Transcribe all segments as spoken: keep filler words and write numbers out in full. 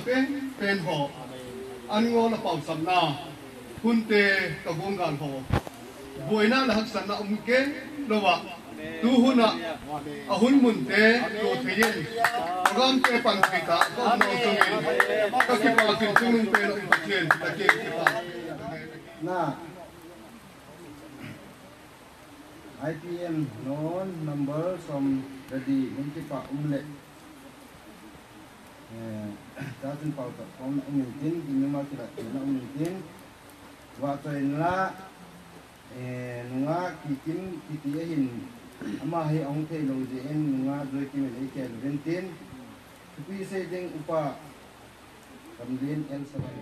Pen, pen ho. An ngol a pauchapna. Hunte ka gung gal ho. Buaina le haksatna um kei louva. Tu hun a. A hun mun te. Tu thei in. Program te pan thei ta. Ka um nau chungin. Ka kipa kin chungnung pen um Pathen. Ka kipa. Na. I P M non number som ready, min kipa um le. Eh, ta chun pau ta kom na um in tin, ki numa kila na um in tin. Wa choi la, eh, nunga Kikim kiti ahin, ama hi ahung thei lou jeh in, nunga Joikim in ei kel uvin tin. Thupi sei ding upa, Kamlien L Saban.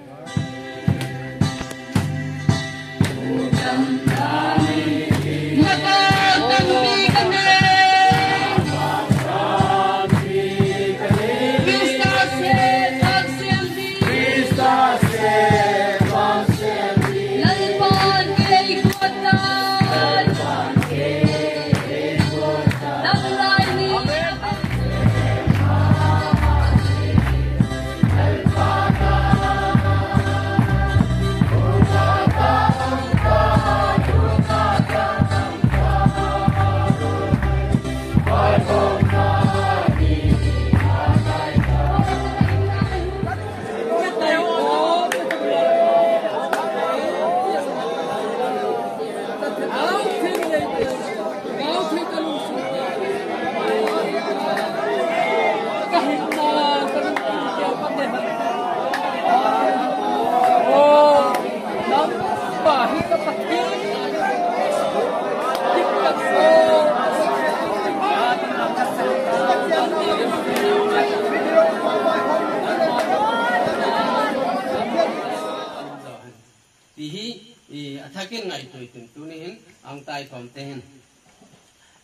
Ti hi, i, athakin ngaito itin tuni hin, ang tai thom te hin.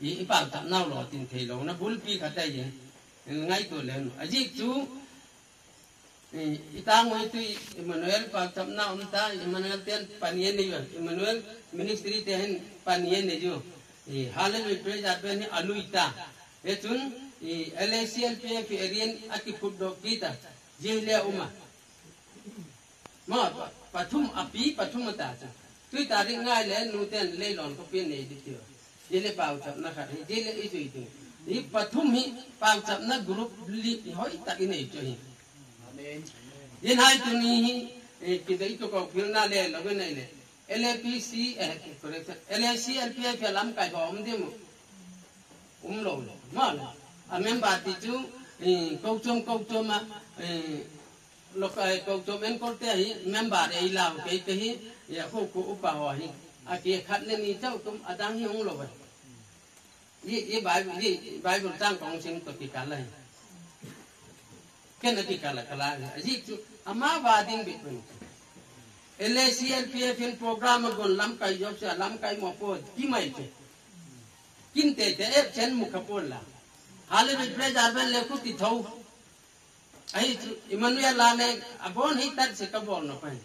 I, i pau tap nau lo tin thei lo na bulpi khat ahi. Ngaito le nu. Ajeh chu, i, i tang ngoi tu Emmanuel pau tap na um ta, Emmanuel ten pan ye nei yo. Emmanuel ministry te hin pan ye nei yo. I, Hallelujah praise up ni alui ta. Ye chun, i, L A C L P F area a kiphut doh kita. Jeh le uma. Ma, pa-, pathum, api pathum ata chu. Tui tarik ngai le nu ten leilon ko pi nei di tiu. Jeh le pau chapna khat hi, jeh le i tui tu. Hi pathum hi pau chapna group li hoi tak i nei chu hi. Amen. Yin hai tuni hi, eh, kidei tu ko phil na le lo nei le. L A P C, eh, correction. L A C L P F lamkai ho um di mu. Um lo le. Ma le. A member ti chu, eh, ko chom, ko chom a, eh, Local, eh, ko chom en ko te hi, member ei lau kei te hi, ya ko ko upa ho hi. A ki khat le ni chau tum adang hi hung lo ba. Ye, ye Bible, ye Bible chang kong sing to ki kala hi. Ken a ki kala kala hi. Ajeh chu, ama ba ding bit pun. L A C L P F in program a gon lamkai job se lamkai mo po ki mai che. Kin te te ep chen mu ka pon la. Hallelujah, praise the Lord, le ku ti tho. Ahi chu, Emmanuel la le, abon hi tat se ka bol no pai.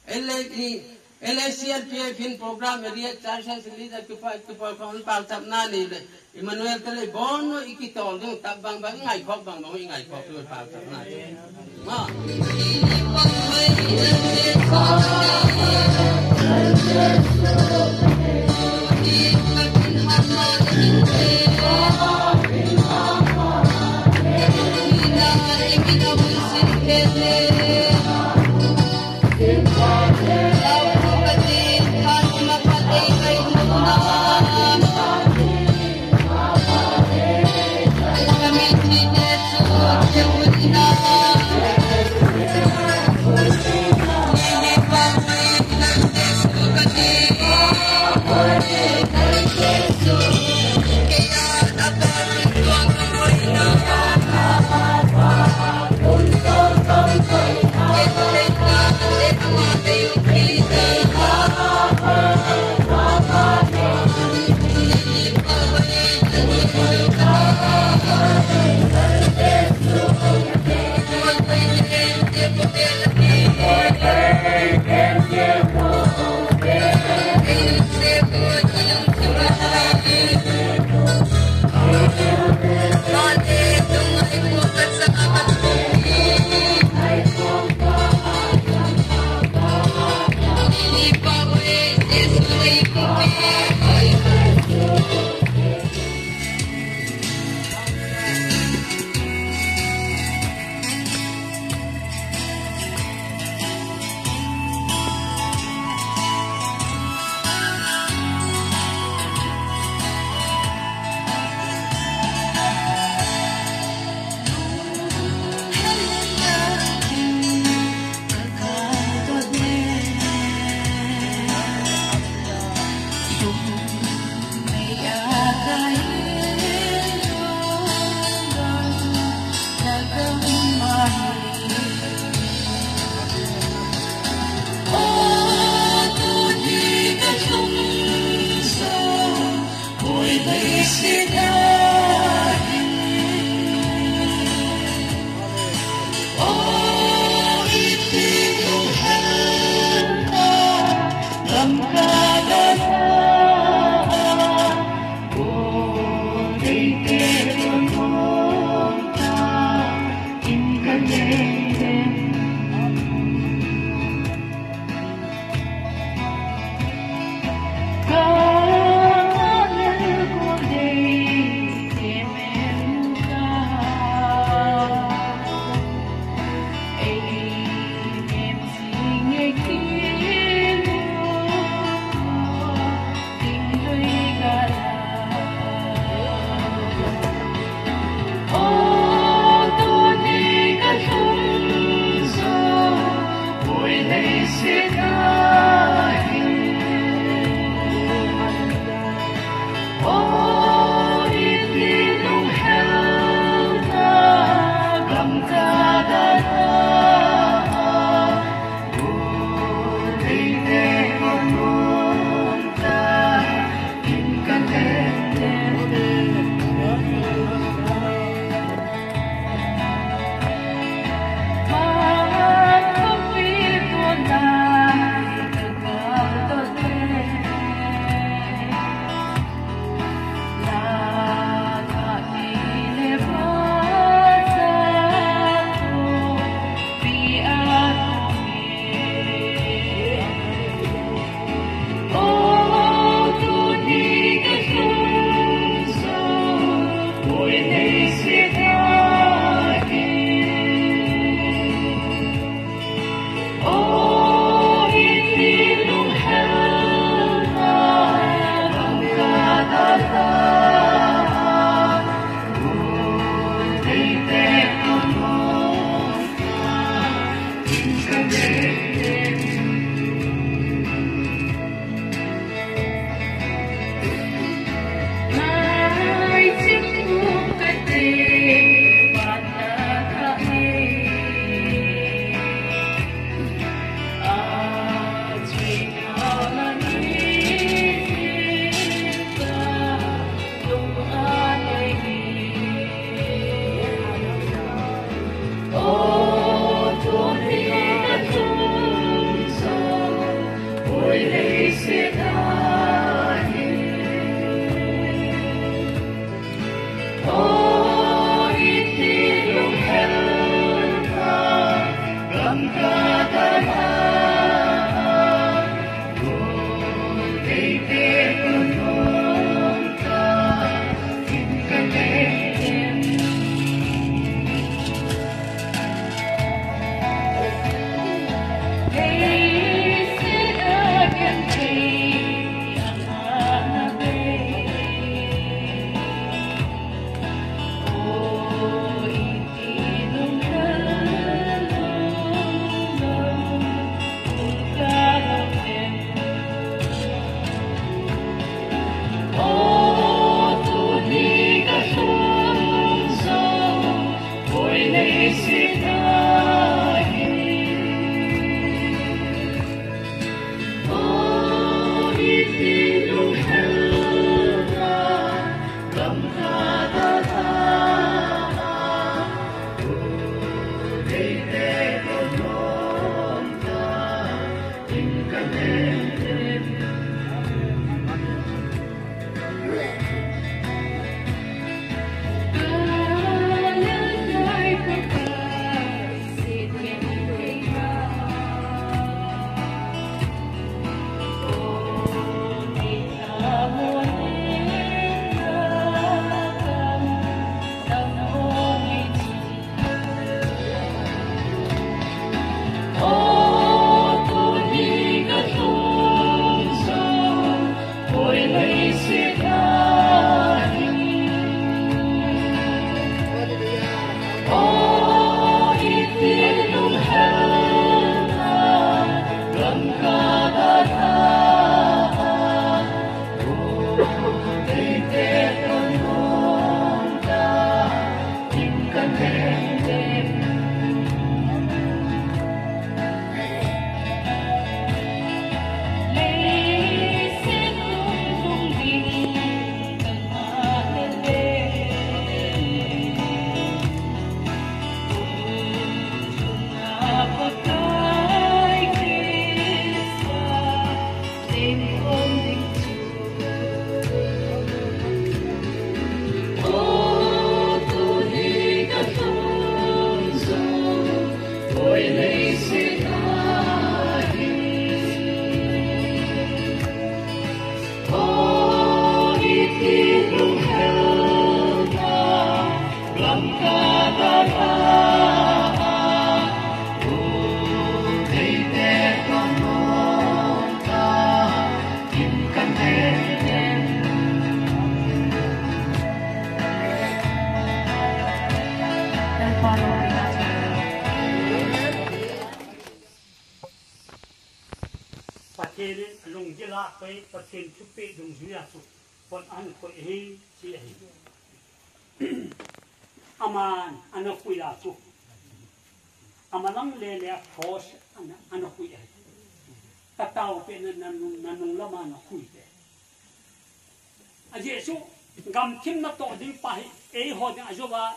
L A, i, L A C L P F in program area churches leader kipa, kipa kon pau chap na ni le. Emmanuel te le bon no i kitol ding tap bang bang, i ngai khop bang bang, i ngai khop ding pau chap na. Ma. Pathen in alunggil a koi, Pathen thupeh dungjuia chu pot ahin koi ahi, ti ahi. Aman ana khui a chu, amalang lele a cross ana, ana khui ahi. Ka taopeh na, na, nanung lama ana khui te. Ajeh chu gamthim natoh ding pa hi, eiho ding a jouva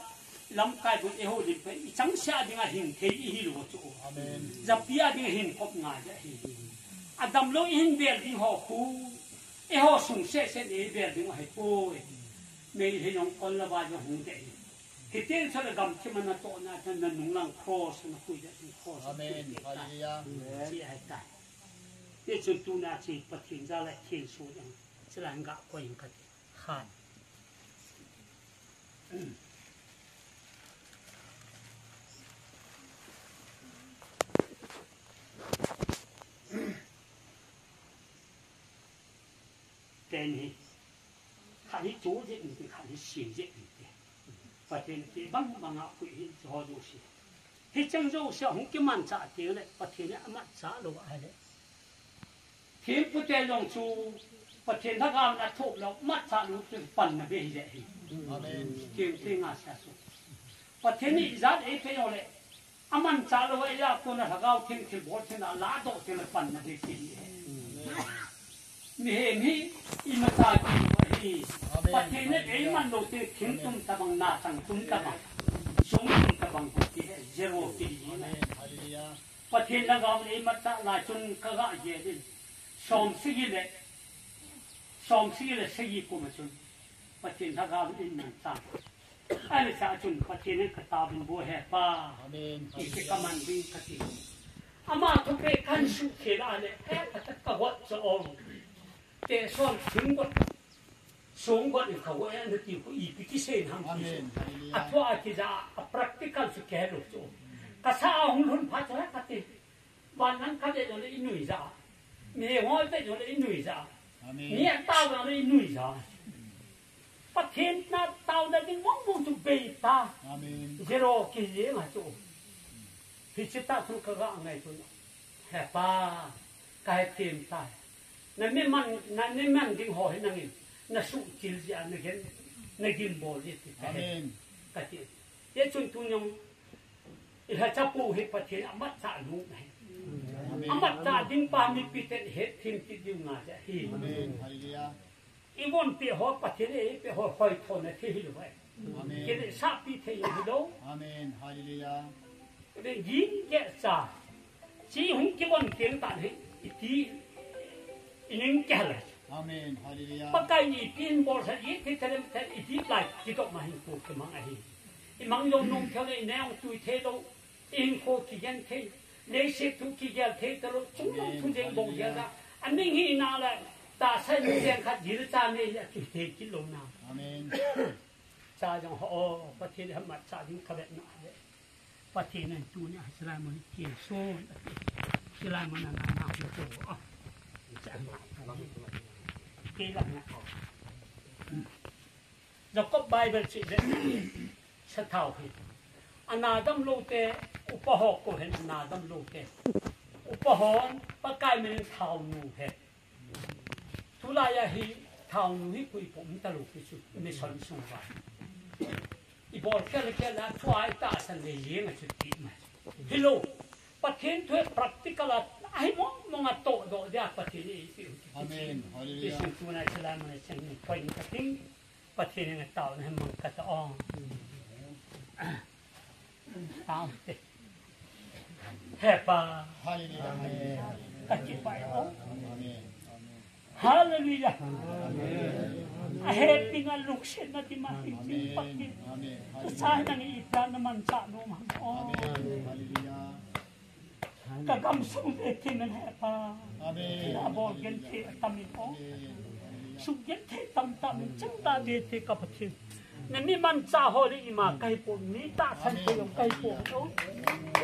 lamkai bun eiho ding pa hi, ichangseh a dinga hing thei ihi lou chu. Amen. Japi a dinga hin khop ngai ahi. Adamlou ihin bel ding ho khu, eiho sung sehseh in eibel ding ahipoi. Meitei jong kol le vai jong hung ding ahi. Hiti chun le gamthim a natohna a nanung lang cross ana khui ding, cross ana khui ding. Amen. Hallelujah. Ti ahitai. Hichun tuna chu Pathen jal a thil so ding. Chulai hin ga koi inge kati. Khan. Ten hi. Khan hi cho jeh inte, khan hi sin jeh inte. Pathen te bang bang a khui hi cho jouse. Hicheng jouse hung kimanchah teng le Pathen in amanchah lou ahile. Thempu te jong chu Pathen lhagao in athop lou, amanchah lou chu panna bei hile hi. Amen. Thempu te nga sa chu. Pathen in ijat eipeh jongle, amanchah lou a ijat kona Lhagao Theng thilbol theng a ladoh teng le panna bei ti hi. Mihem hi imacha kiti hi. Amen. Pathen in eiman lou teng thing tum tabang, na chang tum tabang, sung tum tabang ti hi zero kiti hi. Amen. Hallelujah. Pathen lhagao in eimanchah lai chun ka ga gel in. Som sagi le, som sagi le sagi kum a chun Pathen lhagao in eimanchah. Ahile chun Pathen in ka taovin bou, He Pa. Amen. Iti kaman ding kati. Ama thupeh kahin suhkhel a le, eh, ka, ka, ka hot cha o. Te som thing got. Song got in ka hot in nati khu ipi kisei ham ti. Amen. Hallelujah. Athua kija a practical chu kihe lou chu. Kasa a hung lhun phat chu he kati. Van lang ka ve jongle i nuija. Mi hoi ve jongle i nuija. Amen. Mi a tao jongle i nuija. Pathen na taona ding mong mong chu bei ta. Amen. Zero kiti jeng a chu. Hiche tah chu ka ga ngai chu. He Pa, ka hethem tai. Na miman, na miman ding ho hi nangin na suhchil jeh a na gin, na gimbol jeh ti ka he. Amen. Kati. Hichun tuni jong I lhacha pu hi Pathen in amatchah lou ahi. Amen. Amatchah ding pa mipi ten hethem kit diu ngai ahi. Amen. Hallelujah. I von peh ho Pathen in eipeh ho hoithona thei hilou ahi. Amen. Kile sahpi thei hilou. Amen. Hallelujah. Ve gin ke cha. Chi hung kivon teng tah hi iti i ning kihal ahi. Amen. Hallelujah. Pakai in ipi eibolsah, iti thalem thal, iti lai kitoh ma hinkho kimang ahi. Imang jong nom thei lou, ineh jong tui thei lou, ihinkho kigen thei, leiset thu kigel thei talou, chungnung thu jeng bou gel a. Aning hina le, tahsa in jeng khat gilcha nei hi atui thei kit louna. Amen. Cha jong ho, Pathen in amatchah ding kavetna le. Pathen in tunia hilai mun hi thil son ati. Hilai mun a na na hu ko. Ah. Kei lang na ko. Jacob Bible chih le sathao hi. Ana damlou te, upa ho koi hen ana damlou te. Upa hon Pakai min in thaonu he. Tulai a hi thaonu hi koi pum talou pi chu mission sung va. I bol kele kele a chua i tahsan le jeng a chu ti mai. Hilou. Pathen thu practical a, ahi mong mong a todoh dia Pathen i, i, i, Amen. Hallelujah. Ti sin tu na sila mo na chen ni point ka ting. Pathen in a tao na mang ka ta ong. Tao te. He Pa. Hallelujah. Ka kipah e o. Amen. Hallelujah. Amen. A happy nga lukset na ti ma hing hing Pathen. Amen. Tu sa nang i plan na man cha no ma. Oh. Amen. Hallelujah. Ka gam sung ve ti men he Pa. Amen. A bol gen ti tamin o. Amen. Sung gen ti tam tam chang ta ve ti ka Pathen. Na mi man cha ho le ima kai po, mi tahsan thei jong kai po.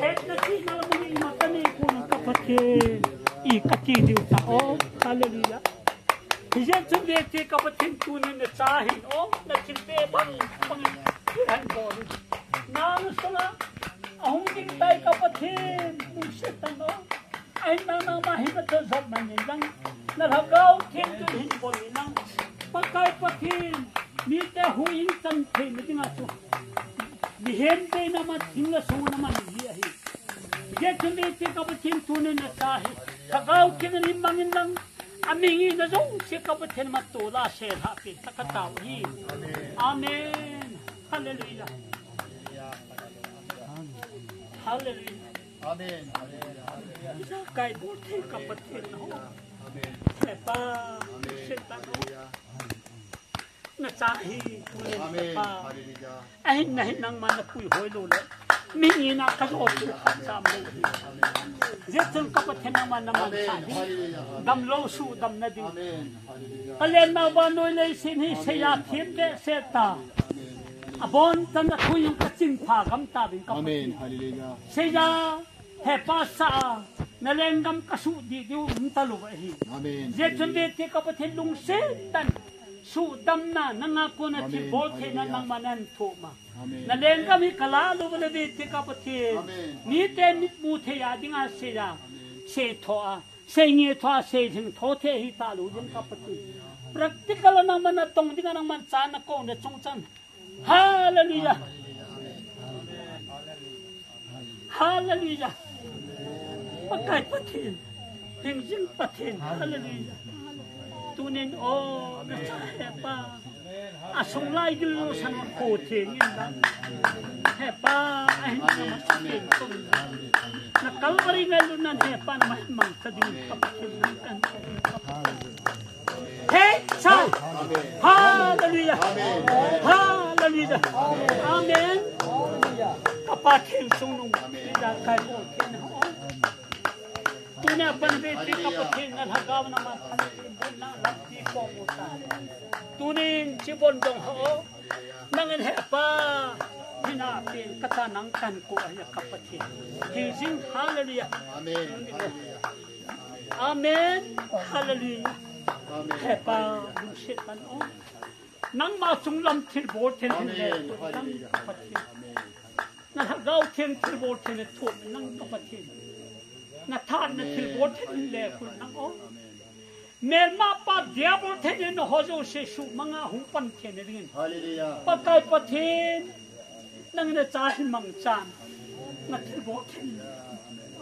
Hetna chihna lam le ima kanei po ka Pathen. I kati diu ta o. Hallelujah. Hijeh chun ve ti ka Pathen tunin na cha hin o, na thil pe bang bang hin bol. Na nu sala, ahung ding tai ka Pathen, nu se ta no. Ahin nang nangma hin na thajop man in lang. Na Lhagao Theng chu hin bol in lang. Pakai Pathen, mite huhhing chan thei na dinga chu. Mihem te na ma thing la su na man hi ahi. Hijeh chun ve ti ka Pathen tunin na cha hi. Lhagao Theng in mang in lang. A mi ngi na jong se ka Pathen ma to la se ha pe ta ka tao hi. Amen. Hallelujah. Hallelujah. Amen. Hallelujah. Hallelujah. Kai bol thei ka Pathen ho. Amen. He Pa. Amen. Se ta no. Hallelujah. Na cha hi, Pu Len Amen. Pa. Hallelujah. Ahin na hin nangma na pui hoi lou le. Mi ni na ka jo tu khat sam lou. Amen. Hijeh chun ka Pathen nangma na man Amen. Sa hi. Hallelujah. Damlou su dam na ding. Amen. Hallelujah. Ka len na ba noi lei sin hi se ya thim de se ta. Amen. Abon tan na thu jong ka chin pha gam ta ding ka Amen. Pathen. Hallelujah. Seija, he Pa sa a, na lenggam ka suh dih diu um talou ahi. Amen. Hijeh chun ve ti ka Pathen lungset tah in, suhdamna, nanga kona Amen. Thilbol theina Hallelujah. Nangma nahin thoh ma. Amen. Na lenggam hi ka lah lou le ve ti ka Pathen. Amen. Mite mitmu thei a dinga seija, Amen. Seitho a, seinge tho a, seilhing tho thei hi talou ding ka Pathen. Practical a nangman natong dinga nangman cha na kou na chung chan. Hallelujah. Hallelujah. Pakai Pathen. Hingjing Pathen. Hallelujah. Tunin o, na cha he Pa. Asung lai gil lo san ko theng in lang. He Pa, ahin na ma theng tum. Na Calvary ngai lu nan he Pa na ma mang sa ding ka Pathen nang kan. Hey, shout. Hallelujah. Hallelujah. Amen. Ka Pathen sung nung. Ida kai ko ken ho. Tuna pan ve ti ka Pathen na lhagao na ma pan na lam ti ko mo ta. Tunin chibon dong ho. Nangin he Pa, hina pen ka ta nang kan ko a ya ka Pathen. Hingjing hallelujah. Amen. Hallelujah. Amen. Hallelujah. Amen. He Pa, lungset tan o. Nangma chunglam thilbol thei hin le, Amen. Nang Hallelujah. Ka Pathen. Amen. Na lhagao theng thilbol thei na thum nang ka Pathen. Na than na Amen. Thilbol thei hin le kun nang o. Amen. Melma pa diabol thei na ho jouse sumanga hung pan thei na dingin. Hallelujah. Pakai Pathen, nang na cha hin mangchan. Na thilbol thei.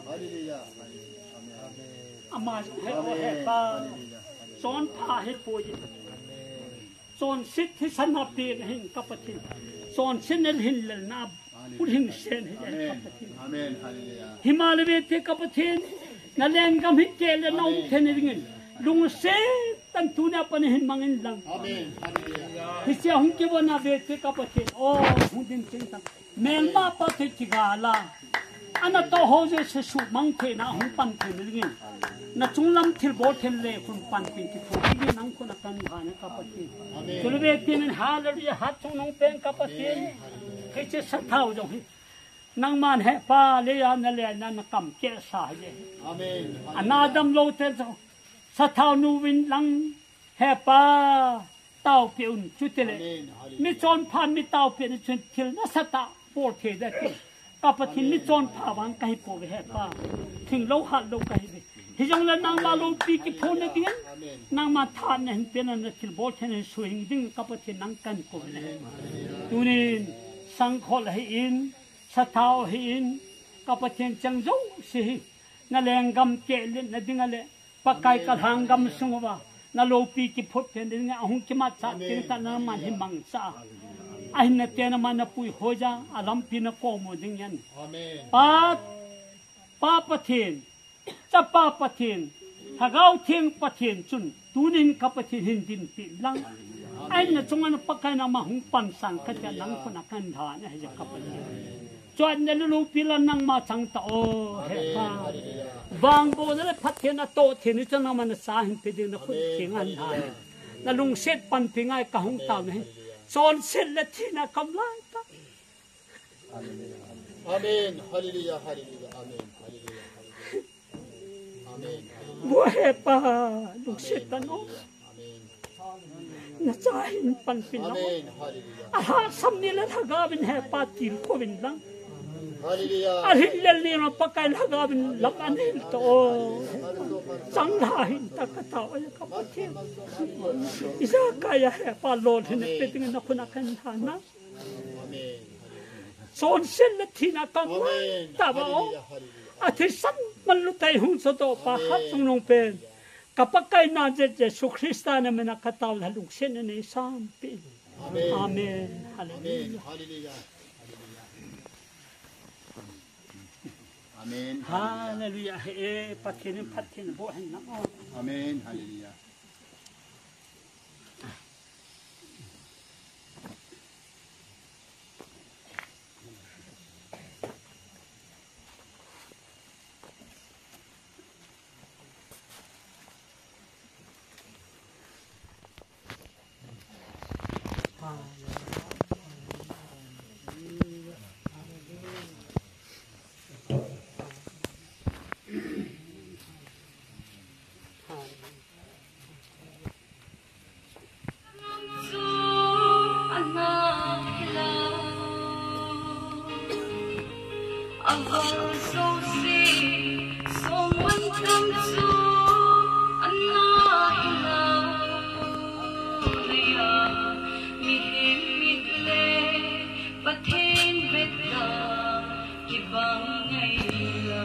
Hallelujah. Ama jong he o he Pa. Hallelujah. Chonpha hi poi. Chonset thisan na pen hin ka Pathen. Chonset na hin lel na. Amen. Pu Lhingsen hi ka Pathen. Amen. Hallelujah. Hima le ve ti ka Pathen. Na lenggam hi kele na um Amen. Thei na dingin. Lungset tan tuna pan hin mangin lang. Amen. Hallelujah. Hiche a hung kivon na ve ti ka Pathen. O, hung din ching tan. Melma pa thei kigal a. Ana toh ho jouse sumang thei na hung pan thei na dingin. Na chunglam thilbol thei le khun panpin kithopi ding nang khun a kan ga na ka Pathen. Amen. Chule ve ti min hallelujah hat chung nung pen ka Pathen. Amen. Hiche sathao jong hi. Nangman he Pa le a na le na na kam keh sa hi. Amen. Ana damlou te jong. Sathao nu vin lang he Pa. Taopi un, chutile. Amen. Hallelujah. Mi chonpha, mi taopi na chun thil nasatah bol thei ding ti. Ka Pathen mi Amen. Chonpha vang kahi pouve he Pa. Thinglou hatlou kahi ve. Hijongle nangma loupi kiphong na ding. Amen. Nangma tha na hin pen na thilbol thei na suhing ding ka Pathen nang kan ko le. Amen. Tunin Sangkhol hi in, sathau hi in, ka Pathen chang jouse hi, na lenggam kehlet na ding a le, Pakai ka lhanggam sung uva, na loupi kiphut pen ding a hung kimat sa, Amen. Tin ta na man hi mangcha. Ahin na te na man na puihoi ja, a lampi na komu ding hen. Amen. Pa, Pa Pathen, Chapa Pathen, Lhagao Theng Pathen chun, tunin ka Pathen hin dinpi lang. Ahin na chunga na Pakai na ma hung pansan ka tia nang khuna kan dan ahi ja ka Pathen. Chuan na lulu pila nangma chang ta o, he pa. Vangbohna le phattheina toh thei ni chang nangma na sa hin pe ding na khut theng an ha. Na lungset panpi ngai ka hung tao na hi. Chonset le thina kam lai ta. Amen. Hallelujah, hallelujah. Amen. Hallelujah, hallelujah. Amen. Vo he pa, lungset ta no. Amen. Na cha hin panpi na. Amen. Hallelujah. A lhasam ni le Lhagao vin he pa tilkhou vin lang. Hallelujah. A hin lel ni na Pakai Lhagao vin lam an hin to. Chang lha hin ta ka tao ya ka Pathen. Ijakai a he pa lolhin pe ding na khuna kan tha na. Amen. Chonset le thina kam Amen. Ta ba o. Hallelujah, hallelujah. A thisan man lutai hung so to pa Amen. Hat chung nung pen. Ka Pakai Nazareth Jesu Christa na mina ka tao la lungset na nei sampi. Amen. Amen. Hallelujah. Amen. Hallelujah. Hallelujah. Amen. Hallelujah. Hallelujah. He, Pathen, Pathen, bo hen na o. Amen. Hallelujah. Pathen veta kibang ngai lo.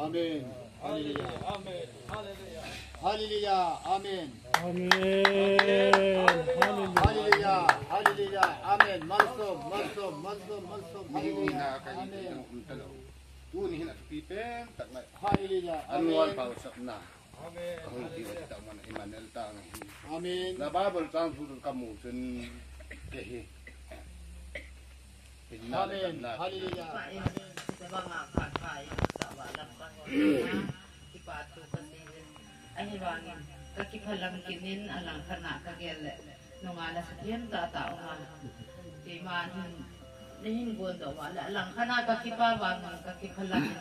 Amen. Hallelujah. Amen. Hallelujah. Amen. Amen. Hallelujah. Hallelujah. Hallelujah. Amen. Malsom, malsom, malsom, malsom. Hallelujah. Amen. Tuni hin athupi pen tak ngai. Hallelujah. Amen. Amen. Kahung diu ta man Emmanuel ta ngai. Amen. Na Bible chang thu kamu chun ke hi. Amen. Hallelujah. Ahivangin, kakiphalam kit in, alangkhat a kagel le, nunga la sathem tah tah uma. Keima hin, nahin gon doh uva le, alangkhat a kakipa vangin, kakiphalam in.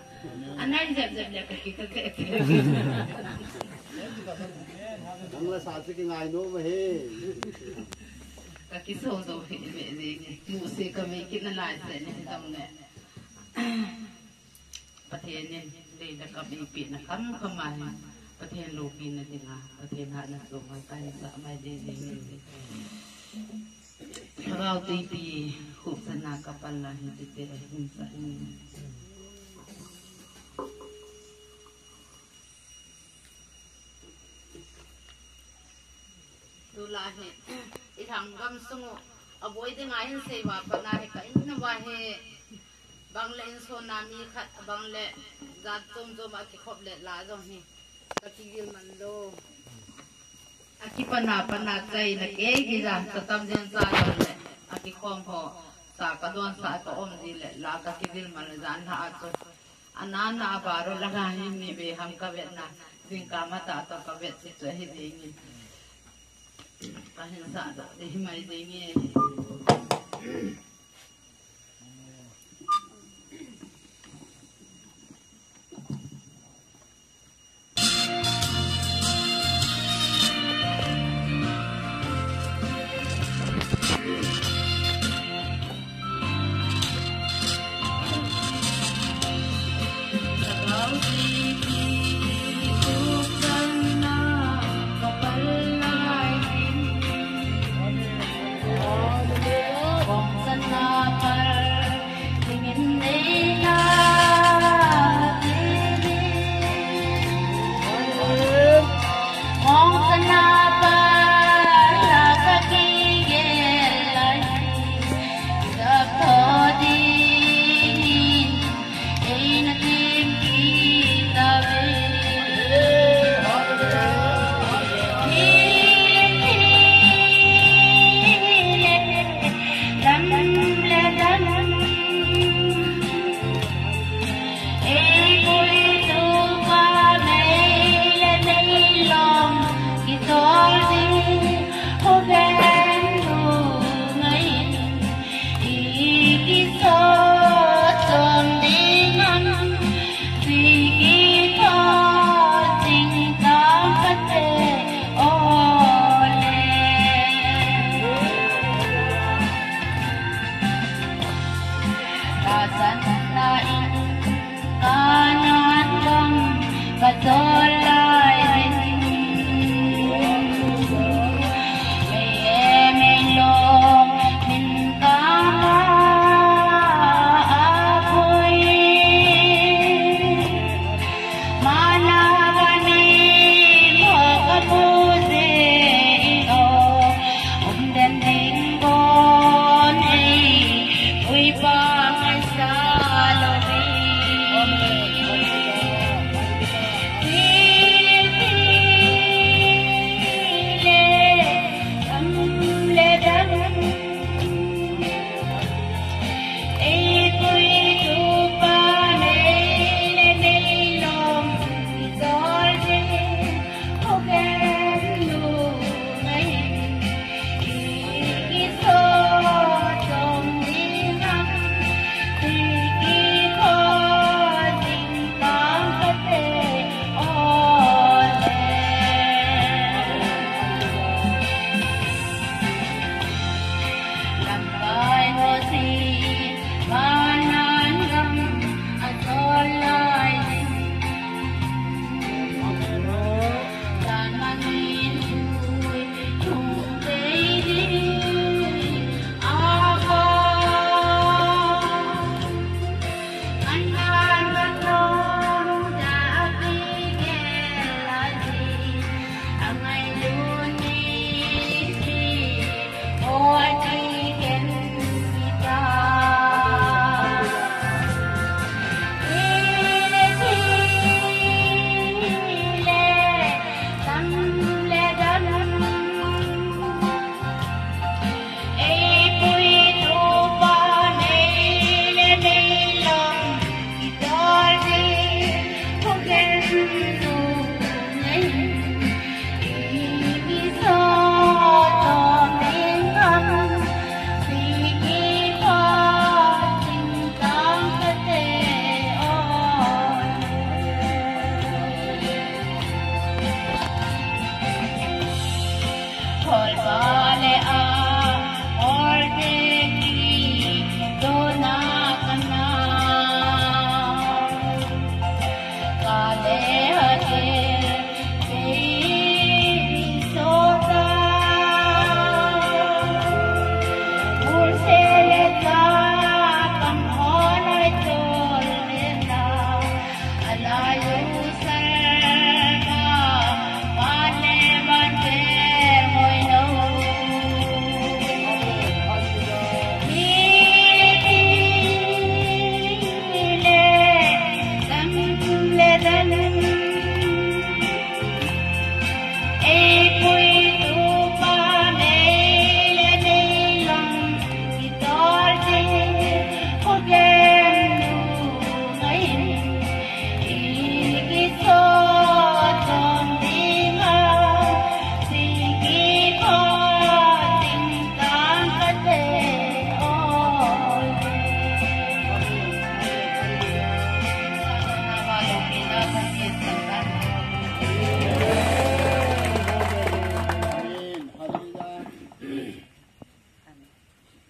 Anai jep jep le, kakitha teh teh. Nang la sa chu kingai nom ahi. Kakiso doh hi ve ve ni. Muse kavei kit nalai se ni dong le. Pathen in lei le kam eipehna kam kam a hin, Pathen loupina dinga, Pathen hatna song a kahin sah mai ding ding in. Lhagao Theng ipi khupsahna kapan lai hi, tite hin sah in. Tulai hi, i lhang gamsung u, aboi dinga hin sei uva pat a hi ka in uva hi, bang le insung a mi khat, bang le jat chom chom a kikhop le la jong hi, ka kigil man lou. Akipana pana chaina kei kija, sa tam din sa jong le, akikhom ho, sa kadon sa ka um ji le, la ka kigil man le jan ha a chu. Ana na a baro langa hin ni ve ham ka vet na, jingkah matah toh ka vet si chu ahi ding in. Kahin sah doh ding hi mai ding e.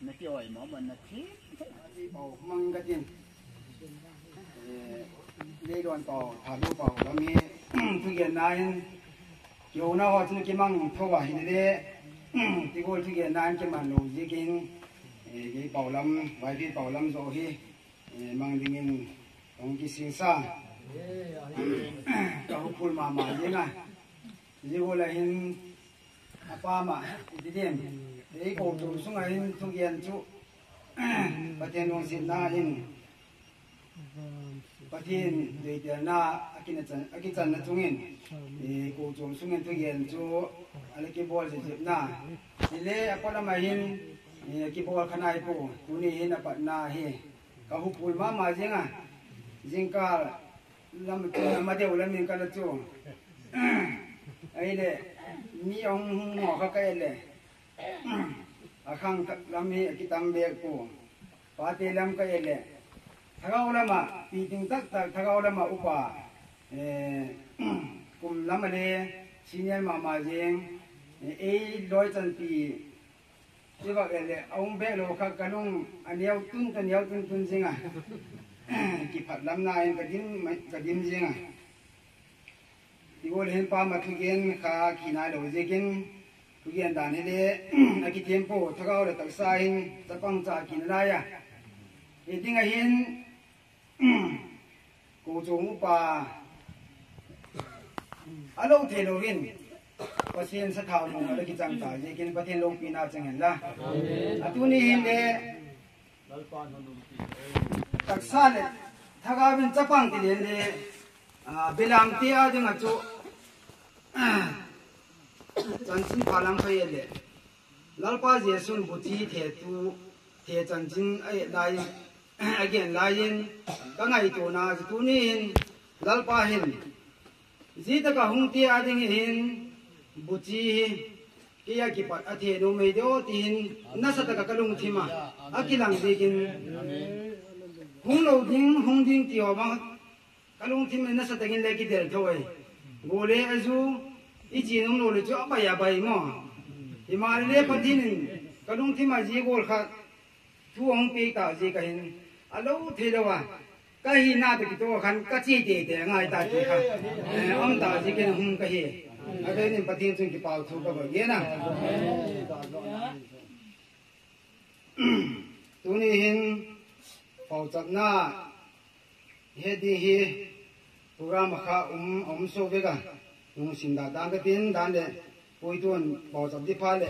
Nati oi mo mo nati. Mang katin. Eh, leilon pau, thadu pau, lami, thugen nain, kiuna ho chun kimang thova hin le, tigol thugen nain kiman lo jikin, eh, kei pau lam, Vaiphei pau lam jo hi, eh, mang dingin, hung kisingsa. Ka hupul mama jing a. Jigol a hin, apa ma, iti din. Ei kou tum sunga hin thugen chu, Pathen lungsetna hin, Pathen deitelna akina chan, akichanna chungin, eh, kou tum sungin thugen chu, ala kibol jep jep na. Ile apa lama hin, eh, kibol khanai pu, tuni hin apatna hi. Ka hupul mama jing a, jingkal lam chu, lam a deu lam in ka la chu. Ahile, mi ahung hung ho kha ka ele. Akhang lam hi akitam bek pu. Pate lam ka ele. Thagau lama, pi ting tak tak, thagau lama upa. Eh, kum lama le, senior mama jing. Eh, ei loi chan pi. Ivak ele, aum bek lou kha, kanung aneo tun, kaneo tun tun jing a. Kiphat lam na in kadim, kadim jing a. Tigol hin pa ma thugen kha kinai lou jingin, thugen dan hile, akithem po, thagau le taksa hin, chapang cha kinai a. Iding a hin, Kou chom upa alo thei louvin, Pathen sathau nung ala kichang ta, jeh in Pathen loupina chang hen la. Atuni hin le, Taksa le thagau in chapang ti le le, ah, belam te a ding a chu, chanchin phalam phai le. Lalpa Jesu'n buchi the tu, the chanchin a et lai, a gen lai in, ka ngaito na chu tuni hin, Lalpa hin, jitaka hung te a ding hin, buchi hi, kei a kipat a the nom mei deu ti hin, nasataka ka lungthim a, a kilang zikin. Hung lou ding, hung ding ti ho bang, ka lungthim in nasataka in le kidel tho e. Gole a ju, i chi nom lou le chu a bai a bai mo. Himahleh Pathen in, ka lungthim a ji gol khat, thu hung pe ta ji ka hin, a lou thei lou a. Ka hina toh kitoh khan ka chi tei tei ngai ta ti kha. Eh, um ta ji ken hung ka hi. A dei nin Pathen chun kipa thu ka ba ye na. Tuni hin pauchapna he ding hi program kha um, um so ve ka. Nung sim da dan ka tin dan le. Puitun, bau chap di pha le.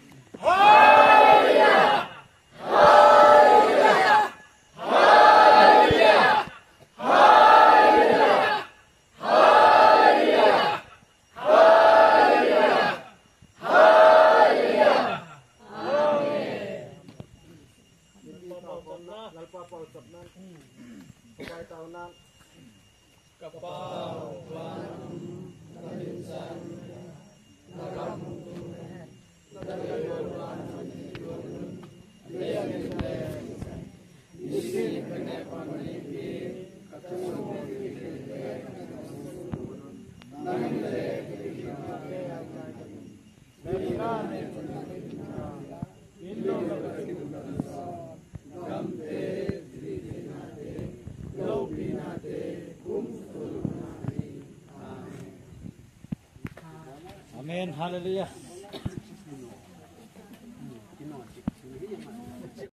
Amen. Hallelujah.